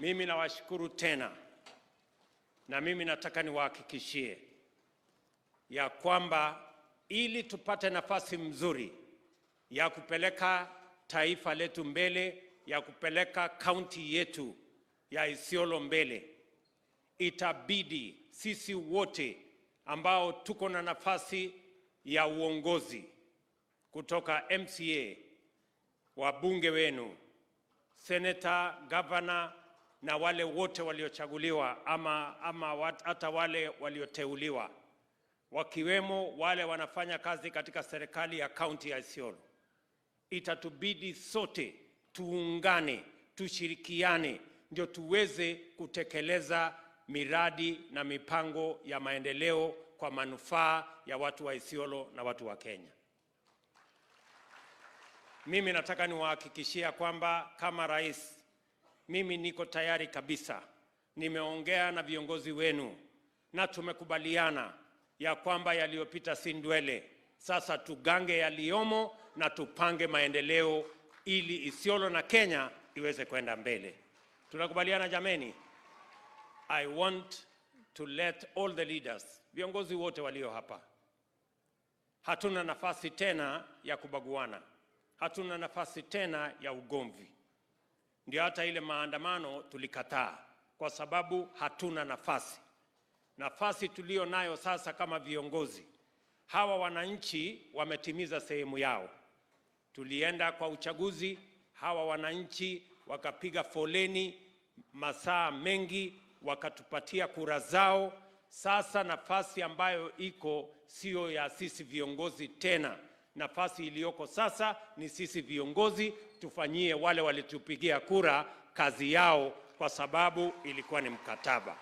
Mimi nawashukuru tena, na mimi nataka niwahakikishie ya kwamba ili tupate nafasi mzuri ya kupeleka taifa letu mbele, ya kupeleka kaunti yetu ya Isiolo mbele, itabidi sisi wote ambao tuko na nafasi ya uongozi kutoka MCA, wabunge wenu, seneta, gavana na wale wote waliochaguliwa ama hata wale walioteuliwa, wakiwemo wale wanafanya kazi katika serikali ya kaunti ya Isiolo, itatubidi sote tuungane, tushirikiane, ndio tuweze kutekeleza miradi na mipango ya maendeleo kwa manufaa ya watu wa Isiolo na watu wa Kenya. Mimi nataka niwahakikishia kwamba kama rais, mimi niko tayari kabisa. Nimeongea na viongozi wenu na tumekubaliana ya kwamba yaliyopita si ndwele. Sasa tugange yaliyomo na tupange maendeleo ili Isiolo na Kenya iweze kwenda mbele. Tunakubaliana, jameni? I want to let all the leaders, viongozi wote walio hapa, hatuna nafasi tena ya kubaguana, hatuna nafasi tena ya ugomvi. Ndio hata ile maandamano tulikataa, kwa sababu hatuna nafasi. Nafasi tulio nayo sasa kama viongozi, hawa wananchi wametimiza sehemu yao. Tulienda kwa uchaguzi, hawa wananchi wakapiga foleni masaa mengi, wakatupatia kura zao. Sasa nafasi ambayo iko sio ya sisi viongozi tena. Nafasi iliyoko sasa ni sisi viongozi tufanyie wale walitupigia kura kazi yao, kwa sababu ilikuwa ni mkataba.